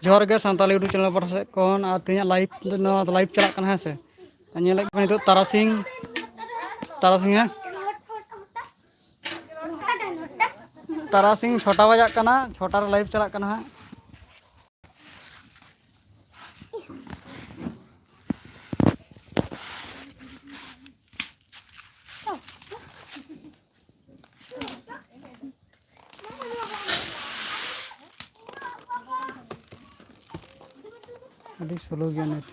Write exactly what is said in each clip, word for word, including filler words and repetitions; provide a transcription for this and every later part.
ᱡᱚᱦᱟᱨ ᱜᱮ Santali YouTube channel ᱯᱟᱦᱴᱟ ᱥᱮᱫ ᱠᱷᱚᱱ᱾ ᱟᱨ ᱛᱮᱦᱮᱧᱟᱜ ᱞᱟᱭᱤᱵᱷ, ᱱᱚᱣᱟ ᱞᱟᱭᱤᱵᱷ ᱪᱟᱞᱟᱜ ᱠᱟᱱᱟ, ᱦᱮᱸ ᱥᱮ᱾ ᱟᱨ ᱧᱮᱞᱮᱫ ᱠᱚᱣᱟ ᱱᱤᱛᱚᱜ ᱛᱟᱨᱟᱥᱤᱧ, ᱛᱟᱨᱟᱥᱤᱧ, ᱦᱮᱸ, ᱛᱟᱨᱟᱥᱤᱧ ᱪᱷᱚᱴᱟ ᱵᱟᱡᱟᱜ ᱠᱟᱱᱟ, ᱪᱷᱚᱴᱟ ᱨᱮ ᱞᱟᱭᱤᱵᱷ ᱪᱟᱞᱟᱜ ᱠᱟᱱᱟ ᱦᱟᱸᱜ᱾ ᱟᱹᱰᱤ ᱥᱞᱳ ᱜᱮᱭᱟ ᱱᱮᱴ᱾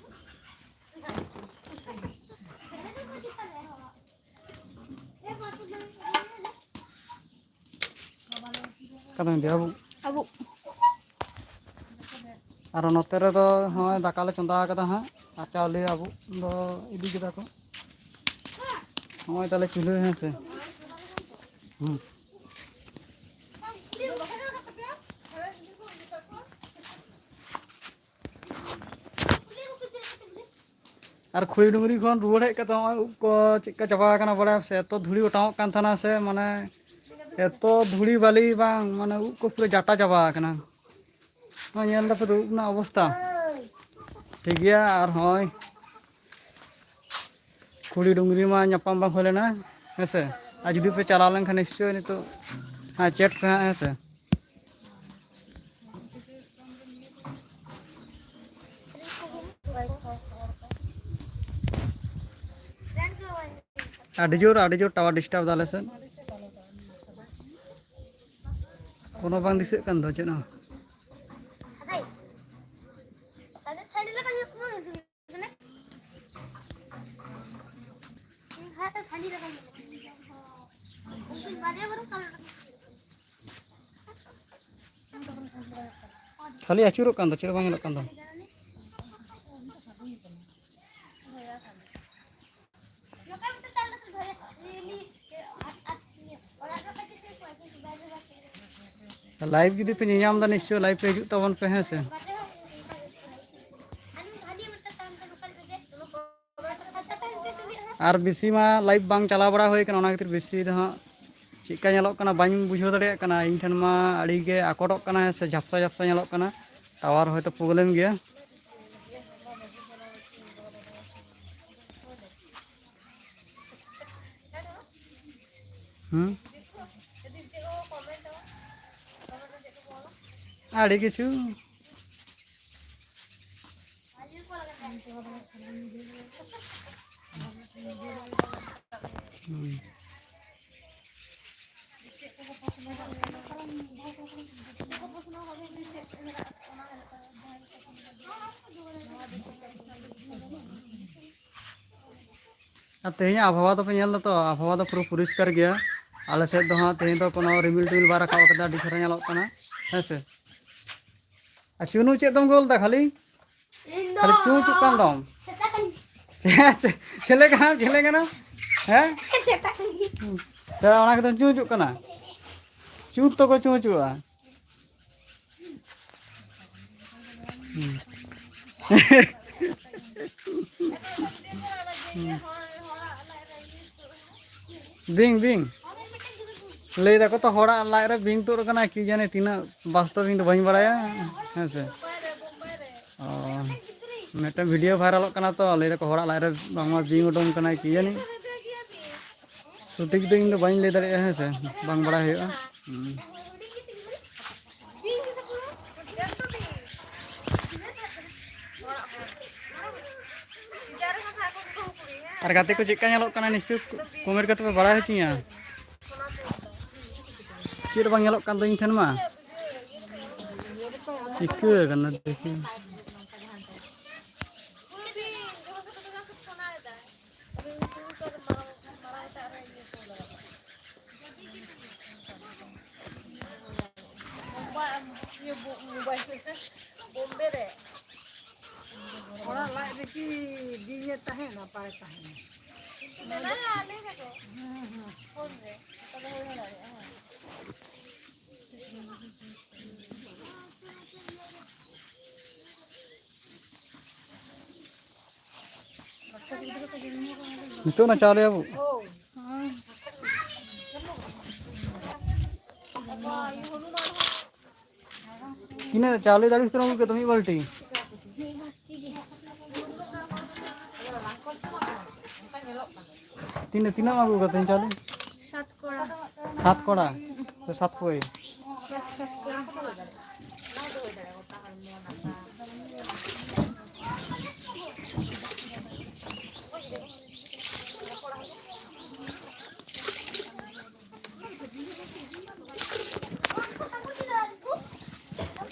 ᱚᱠᱟᱛᱮᱢ ᱤᱫᱤᱭᱟ ᱟᱵᱚ? ᱟᱵᱚ᱾ ᱟᱨ ᱱᱚᱛᱮ ᱨᱮᱫᱚ ᱱᱚᱜᱼᱚᱭ ᱫᱟᱠᱟ ᱞᱮ ᱪᱚᱸᱫᱟ ᱟᱠᱟᱫᱟ ᱦᱟᱸᱜ, ᱟᱨ ᱪᱟᱣᱞᱮ ᱟᱵᱚ ᱫᱚ ᱤᱫᱤ ᱠᱮᱫᱟ ᱠᱚ᱾ ᱱᱚᱜᱼᱚᱭ ᱛᱟᱞᱮ ᱪᱩᱞᱦᱟᱹ, ᱦᱮᱸ ᱥᱮ᱾ ᱦᱩᱸ᱾ ᱟᱨ ᱠᱷᱩᱲᱤ ᱰᱩᱝᱨᱤ ᱠᱷᱚᱱ ᱨᱩᱣᱟᱹᱲ ᱦᱮᱡ ᱠᱟᱛᱮ ᱱᱚᱜᱼᱚᱭ ᱩᱵ ᱠᱚ ᱪᱮᱫᱠᱟ ᱪᱟᱵᱟ ᱟᱠᱟᱱᱟ ᱵᱟᱲᱟᱭᱟᱢ ᱥᱮ? ᱮᱛᱚ ᱫᱷᱩᱲᱤ ᱚᱴᱟᱝᱚᱜ ᱠᱟᱱ ᱛᱟᱦᱮᱱᱟ ᱥᱮ, ᱢᱟᱱᱮ ᱮᱛᱚ ᱫᱷᱩᱲᱤ ᱵᱟᱹᱞᱤ ᱵᱟᱝ, ᱢᱟᱱᱮ ᱩᱵ ᱠᱚ ᱯᱩᱨᱟᱹ ᱡᱟᱴᱟ ᱪᱟᱵᱟ ᱟᱠᱟᱱᱟ᱾ ᱱᱚᱜᱼᱚᱭ ᱧᱮᱞ ᱫᱟᱯᱮ ᱛᱚ ᱩᱵ ᱨᱮᱱᱟᱜ ᱚᱵᱚᱥᱛᱟ᱾ ᱴᱷᱤᱠ ᱜᱮᱭᱟ, ᱟᱨ ᱦᱚᱸᱜᱼᱚᱭ ᱠᱷᱩᱲᱤ ᱰᱩᱝᱨᱤ ᱢᱟ ᱧᱟᱯᱟᱢ ᱵᱟᱝ ᱦᱩᱭ ᱞᱮᱱᱟ, ᱦᱮᱸ ᱥᱮ? ᱟᱨ ᱡᱩᱫᱤ ᱯᱮ ᱪᱟᱞᱟᱣ ᱞᱮᱱᱠᱷᱟᱱ ᱱᱤᱥᱪᱳᱭ ᱱᱤᱛᱚᱜ, ᱦᱮᱸ, ᱪᱮᱴ ᱯᱮ ᱦᱟᱸᱜ, ᱦᱮᱸ ᱥᱮ? ᱟᱹᱰᱤ ᱡᱳᱨ, ᱟᱹᱰᱤ ᱡᱳᱨ ᱴᱟᱣᱟᱨ ᱰᱤᱥᱴᱟᱵ ᱫᱟ ᱟᱞᱮ ᱥᱮᱫ᱾ ᱠᱳᱱᱳ ᱵᱟᱝ ᱫᱤᱥᱟᱹᱜ ᱠᱟᱱ ᱫᱚ ᱪᱮᱫ ᱦᱚᱸ᱾ ᱠᱷᱟᱹᱞᱤ ᱟᱹᱪᱩᱨᱚᱜ ᱠᱟᱱ ᱫᱚ, ᱪᱮᱫ ᱦᱚᱸ ᱵᱟᱝ ᱧᱮᱞᱚᱜ ᱠᱟᱱ ᱫᱚ᱾ ᱞᱟᱭᱤᱵᱷ ᱡᱩᱫᱤ ᱯᱮ ᱧᱮᱧᱟᱢ ᱮᱫᱟ, ᱱᱤᱥᱪᱚᱭ ᱞᱟᱭᱤᱵᱷ ᱨᱮ ᱦᱤᱡᱩᱜ ᱛᱟᱵᱚᱱ ᱯᱮ, ᱦᱮᱸ ᱥᱮ᱾ ᱟᱨ ᱵᱮᱥᱤ ᱢᱟ ᱞᱟᱭᱤᱵᱷ ᱵᱟᱝ ᱪᱟᱞᱟᱣ ᱵᱟᱲᱟ ᱦᱩᱭ ᱠᱟᱱᱟ, ᱚᱱᱟ ᱠᱷᱟᱹᱛᱤᱨ ᱵᱮᱥᱤ ᱫᱚ ᱦᱟᱸᱜ ᱪᱮᱫᱠᱟ ᱧᱮᱞᱚᱜ ᱠᱟᱱᱟ ᱵᱟᱹᱧ ᱵᱩᱡᱷᱟᱹᱣ ᱫᱟᱲᱮᱭᱟᱜ ᱠᱟᱱᱟ, ᱤᱧ ᱴᱷᱮᱱ ᱢᱟ ᱟᱹᱰᱤ ᱜᱮ ᱟᱠᱚᱴᱚᱜ ᱠᱟᱱᱟ ᱥᱮ ᱡᱷᱟᱯᱥᱟ ᱡᱷᱟᱯᱥᱟ ᱧᱮᱞᱚᱜ ᱠᱟᱱᱟ, ᱴᱟᱣᱟᱨ ᱦᱚᱭᱛᱳ ᱯᱨᱚᱵᱞᱮᱢ ᱜᱮᱭᱟ᱾ ᱦᱩᱸ, ᱟᱹᱰᱤ ᱠᱤᱪᱷᱩ᱾ ᱦᱩᱸ᱾ ᱟᱨ ᱛᱮᱦᱮᱧᱟᱜ ᱟᱵᱚᱦᱟᱣᱟ ᱫᱚᱯᱮ ᱧᱮᱞ ᱫᱟᱛᱚ, ᱟᱵᱚᱦᱟᱣᱟ ᱫᱚ ᱯᱩᱨᱟᱹ ᱯᱚᱨᱤᱥᱠᱟᱨ ᱜᱮᱭᱟ᱾ ᱟᱞᱮ ᱥᱮᱫ ᱫᱚ ᱦᱟᱸᱜ ᱛᱮᱦᱮᱧ ᱫᱚ ᱠᱳᱱᱳ ᱨᱤᱢᱤᱞ ᱴᱤᱢᱤᱞ ᱵᱟᱭ ᱨᱟᱠᱟᱵ ᱠᱟᱫᱟ, ᱟᱹᱰᱤ ᱪᱮᱦᱨᱟ ᱧᱮᱞᱚᱜ ᱠᱟᱱᱟ, ᱦᱮᱸ ᱥᱮ᱾ ᱟᱨ ᱪᱩᱱᱩ ᱪᱮᱫ ᱫᱚᱢ ᱜᱳᱞ ᱫᱟ ᱠᱷᱟᱹᱞᱤ? ᱤᱧ ᱫᱚ ᱠᱷᱟᱹᱞᱤ ᱪᱩᱸᱪᱩᱜ ᱠᱟᱱ ᱫᱚᱢ᱾ ᱥᱮᱛᱟ ᱠᱟᱹᱱᱟᱹᱧ᱾ ᱪᱮᱞᱮ ᱠᱟᱱᱟᱢ, ᱪᱮᱞᱮ ᱠᱟᱱᱟᱢ? ᱦᱮᱸ? ᱥᱮᱛᱟ ᱠᱟᱹᱱᱟᱹᱧ᱾ ᱛᱚ ᱚᱱᱟ ᱠᱚᱫᱚᱢ ᱪᱩᱸᱪᱩᱜ ᱠᱟᱱᱟ? ᱪᱩᱸᱪ ᱛᱚᱠᱚ ᱪᱩᱸᱪᱩᱜᱼᱟ᱾ ᱦᱩᱸ᱾ ᱵᱤᱧ, ᱵᱤᱧ᱾ ᱞᱟᱹᱭ ᱫᱟᱠᱚ ᱛᱚ ᱦᱚᱲᱟᱜ ᱞᱟᱡ ᱨᱮ ᱵᱤᱧ ᱛᱩᱫ ᱟᱠᱟᱱᱟ, ᱠᱤ ᱡᱟᱹᱱᱤ ᱛᱤᱱᱟᱹᱜ ᱵᱟᱥᱛᱚᱵ, ᱤᱧ ᱫᱚ ᱵᱟᱹᱧ ᱵᱟᱲᱟᱭᱟ, ᱦᱮᱸ ᱥᱮ᱾ ᱚ, ᱢᱤᱫᱴᱮᱱ ᱵᱷᱤᱰᱤᱭᱳ ᱵᱷᱟᱭᱨᱟᱞᱚᱜ ᱠᱟᱱᱟ ᱛᱚ, ᱞᱟᱹᱭ ᱫᱟᱠᱚ ᱦᱚᱲᱟᱜ ᱞᱟᱡ ᱨᱮ ᱵᱟᱝᱢᱟ ᱵᱤᱧ ᱩᱰᱩᱝ ᱠᱟᱱᱟᱭ, ᱠᱤ ᱡᱟᱹᱱᱤ᱾ ᱥᱚᱴᱷᱤᱠ ᱫᱚ ᱤᱧ ᱫᱚ ᱵᱟᱹᱧ ᱞᱟᱹᱭ ᱫᱟᱲᱮᱭᱟᱜᱼᱟ, ᱦᱮᱸ ᱥᱮ, ᱵᱟᱝ ᱵᱟᱲᱟᱭ ᱦᱩᱭᱩᱜᱼᱟ᱾ ᱦᱩᱸ᱾ ᱟᱨ ᱜᱟᱛᱮ ᱠᱚ ᱪᱮᱫᱠᱟ ᱧᱮᱞᱚᱜ ᱠᱟᱱᱟ, ᱱᱤᱥᱪᱳᱭ ᱠᱚᱢᱮᱱᱴ ᱠᱟᱛᱮ ᱯᱮ ᱵᱟᱲᱟᱭ ᱦᱚᱪᱚᱧᱟ᱾ ᱪᱮᱫ ᱦᱚᱸ ᱵᱟᱝ ᱧᱮᱞᱚᱜ ᱠᱟᱱ ᱫᱚ ᱤᱧ ᱴᱷᱮᱱ ᱢᱟ᱾ ᱪᱤᱠᱟᱹ ᱠᱟᱱᱟ ᱫᱮᱠᱷᱤ᱾ ᱵᱳᱢᱵᱟᱭ, ᱤᱭᱟᱹ, ᱵᱳ-, ᱢᱳᱵᱟᱭᱤᱞ ᱨᱮ, ᱵᱳᱢᱵᱮ ᱨᱮ᱾ ᱦᱚᱲᱟᱜ ᱞᱟᱡ ᱨᱮᱠᱤ ᱵᱤᱧᱮ ᱛᱟᱦᱮᱱᱟ? ᱵᱟᱭ ᱛᱟᱦᱮᱱᱟ᱾ ᱢᱮᱱᱟᱭᱟ, ᱞᱟᱹᱭ ᱫᱟᱠᱚ᱾ ᱦᱮᱸ, ᱦᱮᱸ᱾ ᱯᱷᱳᱱ ᱨᱮ᱾ ᱚᱱᱠᱟ ᱫᱚ ᱦᱩᱭ ᱫᱟᱲᱮᱭᱟᱜᱼᱟ, ᱦᱮᱸ᱾ ᱱᱤᱛᱚᱜ ᱚᱱᱟ ᱪᱟᱣᱞᱮ ᱟᱵᱚ᱾ ᱛᱤᱱᱟᱹᱜ ᱪᱟᱣᱞᱮ ᱫᱟᱲᱮ ᱩᱥᱛᱟᱹᱨ ᱟᱹᱜᱩ ᱠᱮᱫᱟ ᱢᱤᱫ ᱵᱟᱞᱴᱤ? ᱛᱤᱱᱟᱹᱜ, ᱛᱤᱱᱟᱹᱜ ᱮᱢ ᱟᱹᱜᱩ ᱠᱟᱫᱟ ᱛᱮᱦᱮᱧ ᱪᱟᱣᱞᱮ? ᱥᱟᱛ ᱠᱚᱲᱟ᱾ ᱥᱟᱛ ᱠᱚᱲᱟ ᱥᱮ ᱥᱟᱛ ᱯᱟᱹᱭ? ᱥᱟᱛ, ᱥᱟᱛ ᱠᱚᱲᱟ᱾